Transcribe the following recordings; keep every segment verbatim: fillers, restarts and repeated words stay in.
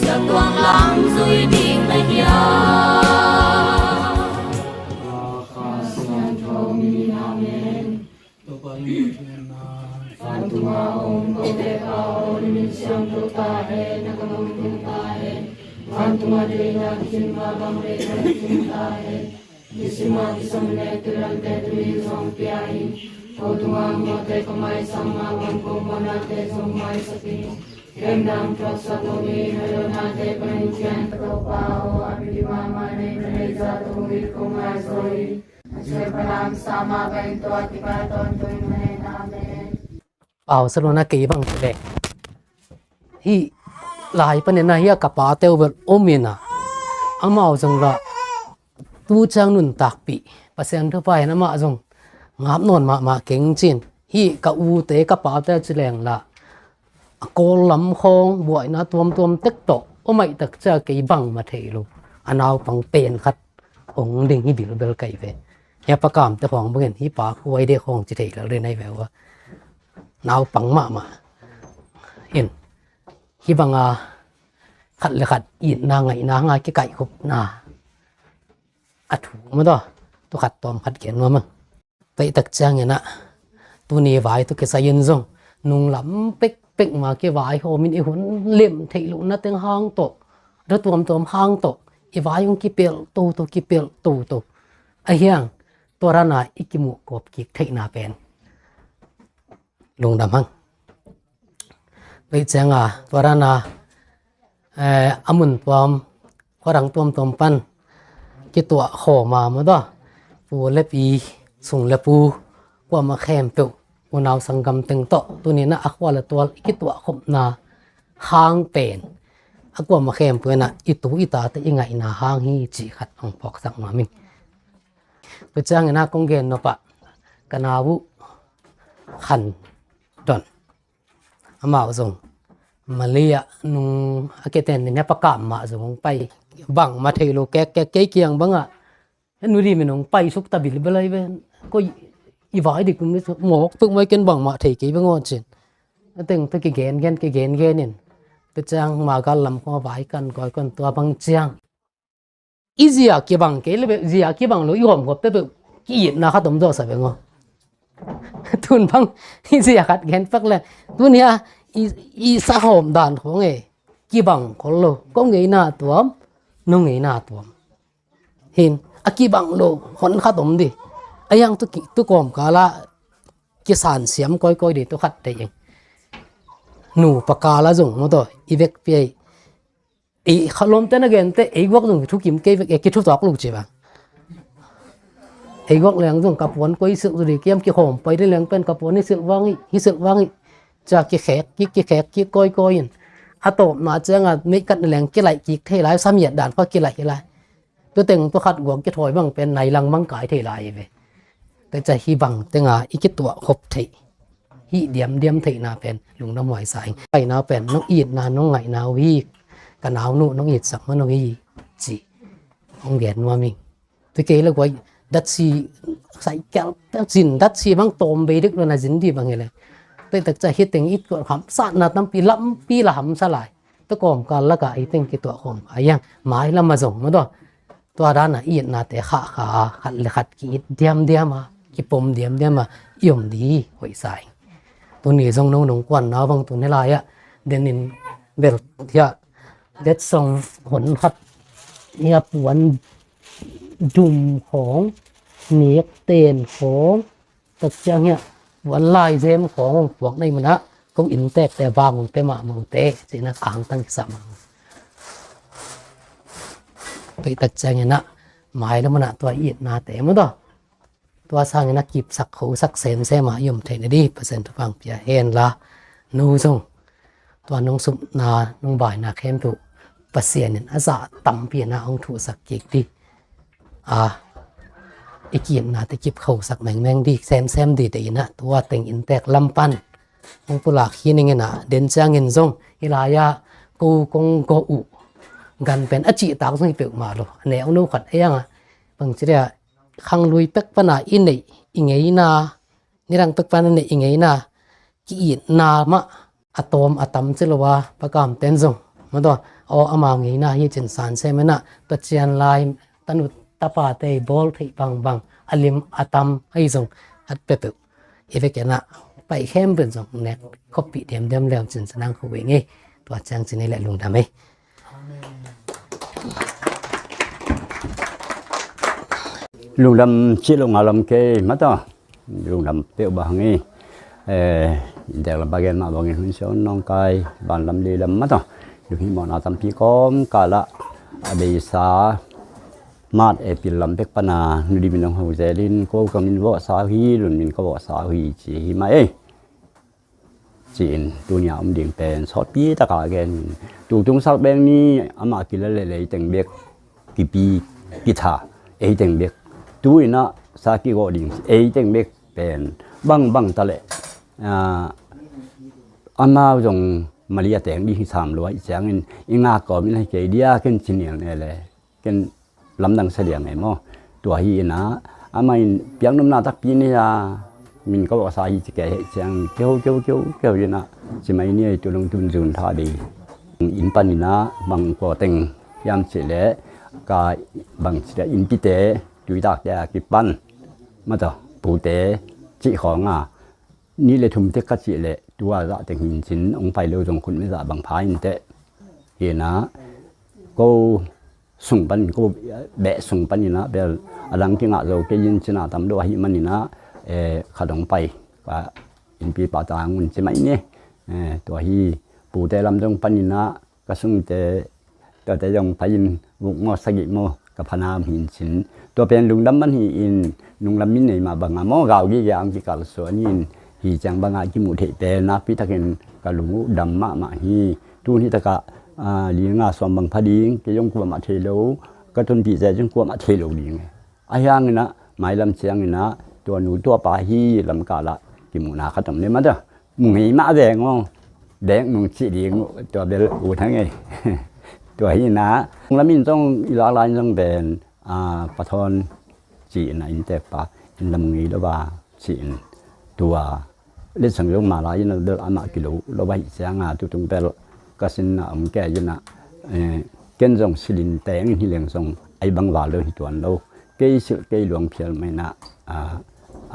Tuang lang zui ding na hiam? Kha Siangtho min in, amen. Topa min in vantunga om ko Topa aw, na min siangtho ta hen, na gam hong tung ta hen. Vantunga deihna kicing bang bang deihna kicing ta hen. Kisima kisam le tuidalte tuni zong pia in. Ko tunga mawhte ko maisak mah bang ko muanate zong maisak in. Kem dang thuaksak lo mi hailonate panin kian Topa aw, a pili mahmah nei na nei zah tawh hong it ko ngai zaw hi. A cial palam sama pen tua kipia tawntung hen. Amen. Pau sa lo na kei bang le hih lai panin ah hih a ka pate uh bel om in ah, amau zong lah tu ciang nuntakpih Pasian thupha in amah zong ngap nawn mahmah keng cin. Hih ka ute ka pate ci leng lah a Kawl lam khawng buaina tuamtuam tek tawh om ahih tak ciang kei bangmah thei lo a naupang pen khat hong ding hi bilbel ka hi ve. Hih a Pa Kamte khawng bangin hih pa khuai dek khawng ci thei lel ding ahi ve uh a, naupang mahmah in hih banga khat le khat itna ngaihna hanga kikaihkhopna a thu maw taw, thu khat tawm khat gen nuam ang. Tua ahih tak ciangin ah tuni vai tawh kisai in zong nunglam pekpek ma kivaihawm in i hun lem theih lohna teng hang tawh, thu tuamtuam hang tawh i vai hong kipelh toto, kipelh toto. Ahi hang tua dana i kimuh kawp kik theihna pen lungdam hang. Tua ahih cianga tua dana, eh, a mun tuam, khuadang tuamtuam pan kituah khawm a maw taw, pu le pi, sung le pu, kuamah khempeuh, unau sanggam teng tawh tuni in ah a khua le tual i kituah khopna hang pen a kuamah khempeuh in ah i tu i tate i ngaihna hang hi cih khat hong phawksak nuam ing. Tua ciangin ah kong gen nop ah ka nau uh Khan Don, amau zong Malay ah nung a kiten in hia Pa Kam mah zong hong pai, bangmah thei lo kek kek kei kiang bangah, hia Nu Dim in hong pai suk ta bilbel ahi ve. Koi i vai dik kum ni mawk pek mai ken bangmah thei kei bang aw cin. A teng tua kigen gen kigen gen in tua ciang Magal lam khawng a vai kan koi kon tua bang ciang i zia kibang kei le beuh, zia kibang lo i hawm khop te beuh ki-itna khat om zawh sa beng aw. Tun bang i zia khat gen pak le tun hia i, i sa hawm dan khawng e kibang khol lo, ko ngeina tuam, no ngeina tuam. Hin a kibang lo hon khat om di. A yang tu ki, tu kawm kala kisan siam koi koi di tu khat te ing. Nu pa kala zong maw taw i vek piai i khalawmte na gente ei guak zong kithukim kei vek e, kithutuak lo ci bang. Ei guak leng zong ka puan koi silh zudi kiam kikhawm pai de leng pen ka puan hi silh vang hi, hi silh vang hi. Cia kikhek kik, kikhek kik koi koi in a tawpna cianga meihkatna leng kilaih kik thei lai, samiat dan kha kilaih hi lai. Tuteng tu khat guak kithawi bang pen nai lang bang kai thei lai hi ve. Tua cia hih bang tenga i kituah khop theih, hih diamdiam theihna pen lungdam huai sa ing. Paina pen nong itna nong ngaihna uh hi, ka naunu nong itsak man uh hi, ci hong gen nuam ing. Tua kei le guai datsi, saikel cin datsi bang tawm bei dek lo na zin di bang hi le. Tua tak cia hih teng it kuat hamsatna tampi lampi la hamsa lai. Tua kawmkal laka ei teng kituah khawm a iang mai lama zong maw taw. Tua dana i itnate khahkha a khat le khat ki-it diamdiam a kipom diamdiam a i om di hoih sa ing. Tuni zong nong nong kuanna bang tun hi lai ah denin bel thiah detsong hon khat hia puan dum khawng, nek ten khawng, tak ciang hiah puan laizem khawng hong puak nei manah ko inntekte vang hong pe mahmah uh te cina kangtang kisam. Tua i tak ciangin ah mai le manah tua i itnate maw taw. Tua sangin a kipsak khosak semsem a i om theihna di Pasian thupha pia hen la. Nu zong tua nong supna nong baina khempeuh Pasian in a zah tampi in a hong thuhsak kik di. A i ki-itnate kip khosak mengmeng di, semsem di te in a tua teng inntek lam pan hong pulak hi ning in a den ciangin zong hi lai-ah ko kong gawh uh gan pen a cihtak zong hi peuhmah lo. A neu no khat a iang a bangci dia khanglui pek pana i neih i ngeina, nidang pek pana neih i ngeina ki-itna mah a tawm a tam ci lo a, Pa Kam ten zong maw taw aw amau ngeina hi cin san sem inah Pasian lai tanu tapate bawl theih bangbang a lim a tam ahi zong at pepeuh i vekenah paih khempeuh zong nek khoppih diamdiam leu cin sanang khu ve ngei. Tua ciang cin i leh lungdam ei. Lungdam cih lo ngah lam kei mata. Lungdam peuh bang hi. Eh, dek lam bagen mah bangin hun siaw nong kai ban lam li lam mata. Lunghi mawhna tampi kawm kala a beisa mat e pil lam pek pana nudi min ong ho zelin ko ka min vawh sau hi lun min ka vawh sau hi ci hi mah ei. Ci-in tunia om ding pen sawtpi taka gen. Tutung sak beng ni amah kila lelei teng bek kipi kitha ei teng bek. Tu inah sa kigawh ding ei teng bek pen bangbang taleh, ah, amau zong Malia teng ding hi sam lua i ciangin i ngak kawm in hei kei dia ken cinial ne le. Ken lamdang sa liang e maw. Tua hi inah amah in piaknopna takpi nei a min ka vawhsa hi ci kei hei ciang keu keu keu keu inah ci mai ni ei tu lung tun zun tha dei. In pan inah bang kua teng hiam cih leh ka bang cih leh innpite tuitakte a kipan mata pute cih khawng a nih le thum tek ka cih leh tua zah teng hin cin ong pai lo zong khun me zah bang pha in teh. Hi inah ko sung panin ko beh sung paninah bel a dang kingah zo kei in cina tam deuh ahi maninah, eh, kha dong pai ka innpi pa ta ngun ci mai ni. Eh, tua hi pute lam dong paninah ka sungte tuate zong pai in guk maw sagih maw ka phanam hin cin. Tua pen lungdam man hi in nunglam min nei mah banga maw gau gige ang kikal suan in hi ciang banga kimuh theih pen nakpi takin ka lung uh dam mahmah hi. Tun hi takah, ah, li nga suam bang pha ding kei zong kuamah thei lo ka tonpih zia zong kuamah thei lo ding. Ahi hanginah mailam cianginah tua nu tua pa hi lamkalah kimuhna khat om le mata mu ngei mah veng aw. Bek nung cih ding uh tua bel ut hang ei. Tua hinah lamin zong i laklai zong ven, ah, pathawn ci-in a inntekpa in lam ngei lo va ci-in tua letsang zong mala in a bel amah kilo lo va hi cianga tutung bel ka sinna om kei inah, eh, ken zong silin teng in hi leng zong ai bang val lo hi tuan lo. Kei silh kei luang phial mainah, ah,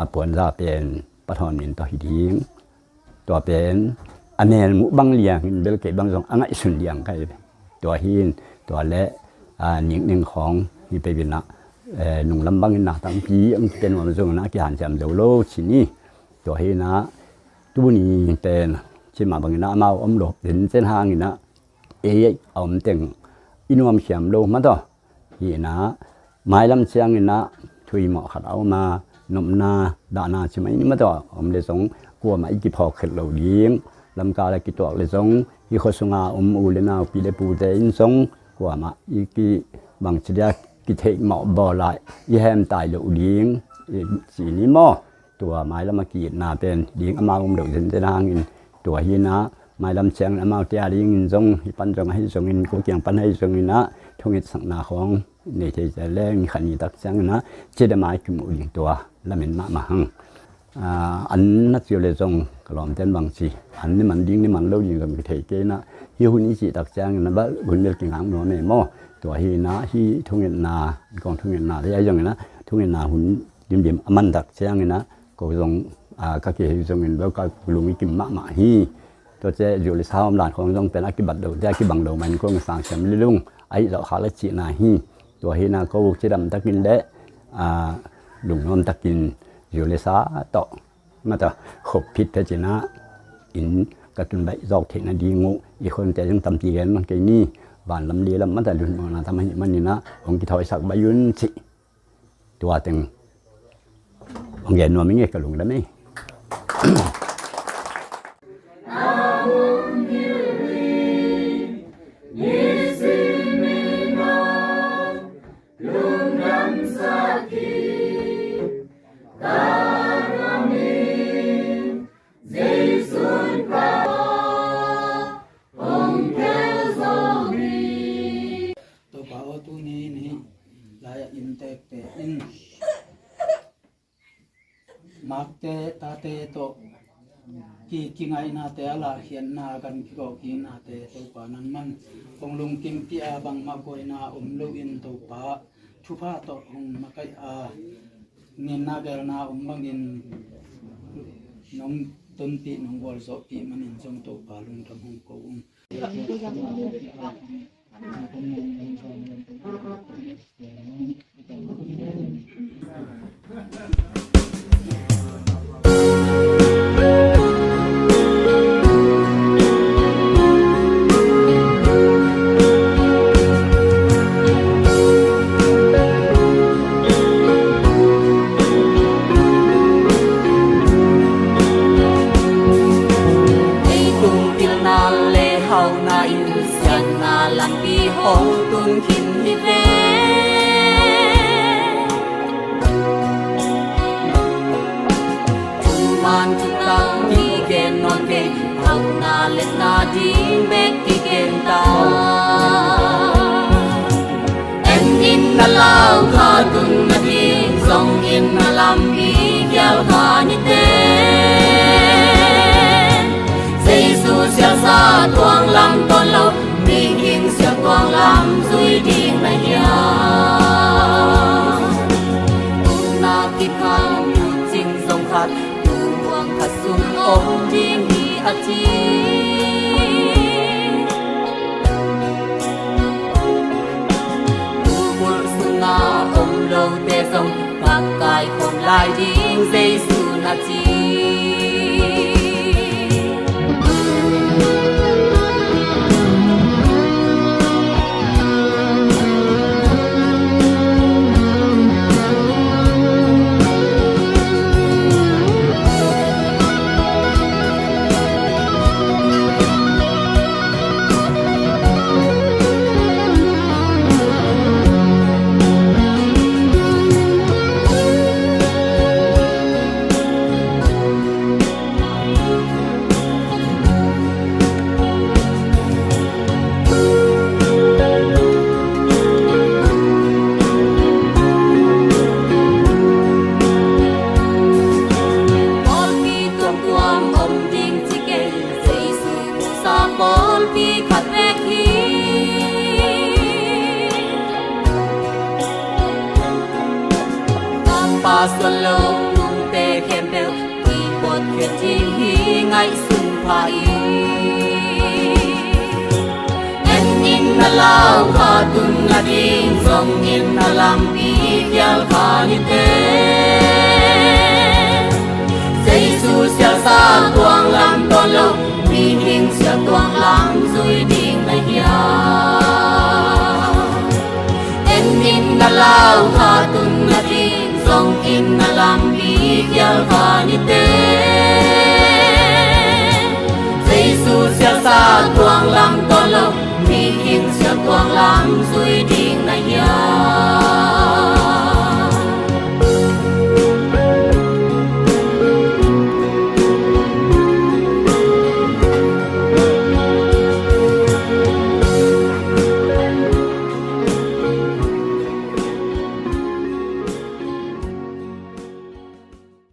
a puanza pen pathawn min tawh hi ding. Tua pen a mel muh bang liang in bel kei bang zong a ngaihsun liang kai. Tua hin tua le, ah, ning ning khawng hi pe vinah, eh, nunglam bangin na tampi ang kipen nuam zong na kihan siam zo lo ci ni. Tua hinah tuni pen cima banginah amau om lo den cen hanginah ei a om teng i nuam siam lo mataw. Hinah mailam cianginah thuimawh khat a om a nopna dahna cimai ni mataw a om le zong kuamah i kiphawk khelh lo ding. Lamkal a kituak le zong i khua sunga om u le naupi le pute in zong kuamah i ki bangci dia kitheihmawh bawla i hemtai loh ding. Ci ni maw? Tua mailam a ki-itna pen ding amau om loh zenzen hangin tua hinah mailam ciangin amaute a dingin zong hi pan zong ahi zongin ko kiang pan ahi zonginah thungetsakna khawng nei thei cia leng ni khat ni tak cianginah cidam a i kimuh ding tua lamin mahmah hang. Ah, an na ciu le zong ka lawmten bang ci an ni man ding ni man lo ding zong kithei keinah hi hun i cih tak cianginah bal hun bel kingak nuam e maw? Tua hinah hi thungetna kong thungetna le ahi zonginah thungetna hun dimdim a man tak cianginah ko zong, ah, ka kihei zongin bel ka lung i kim mahmah hi. Tua cia zu le sa om dan khawng zong pen a kibat lo te a kibang lo man kong sang siam lilung ahi zawh khak le cihna hi. Tua hinah ko cidam takin le, ah, lungnuam takin zu le sa tawh mata khop phit te cinah in ka tun baih zawk theihna ding uh i khonte zong tampi gen man kei ni. Vanlam lilam mata lunmawhna tam ahi maninah hong kithawisak baih un cih. Tua teng hong gen nuam i ngei ka lungdam ei. Topa aw tuni ni lai-ah inntekte in makte tate tawh Ki, kingaihnate a lahkhiatna, a gan kigawhkiknate Topa nangman hong lungkimpi a, bangmah buaina om loin Topa thupha tawh hong makaih a, ngenna gelna om bangin nong tonpih, nong gualzawhpih manin zong Topa lungdam hong ko ung. Ei tung pilna le hauhna in siatna lampi hong tun khin hi ve. Thuman thutak kigen nawn kei, hauhna letna ding bek kigen ta. En in na lau khat un, na ding zong in na lampi khial kha ni ten. Jesu sialsa tuang lam ton lo, mihing sial tuang lam zui ding na hiam? Upna kikham cing zong khat, tu muang khat sung om ding hi a ci. Tu bulh sungah om lote zong ka kaikhawm lai ding Jesu na ci. Pawlpi tuamtuam om ding ci kei, Jesu musa pawlpi khat vek hi. Tapa suan lo nungte khempeuh i pawtkhiat ding hi, ngaihsun pha in. En in na lau khat un, na ding zong in na lampi khial kha ni ten. Jesu sialsa tuang lam ton lo, mihing sial tuang lam zui ding na hiam? En in na lau khat un, na ding zong in na lampi khial kha ni ten. Jesu sialsa tuang lam ton lo, mihing sial tuang lam zui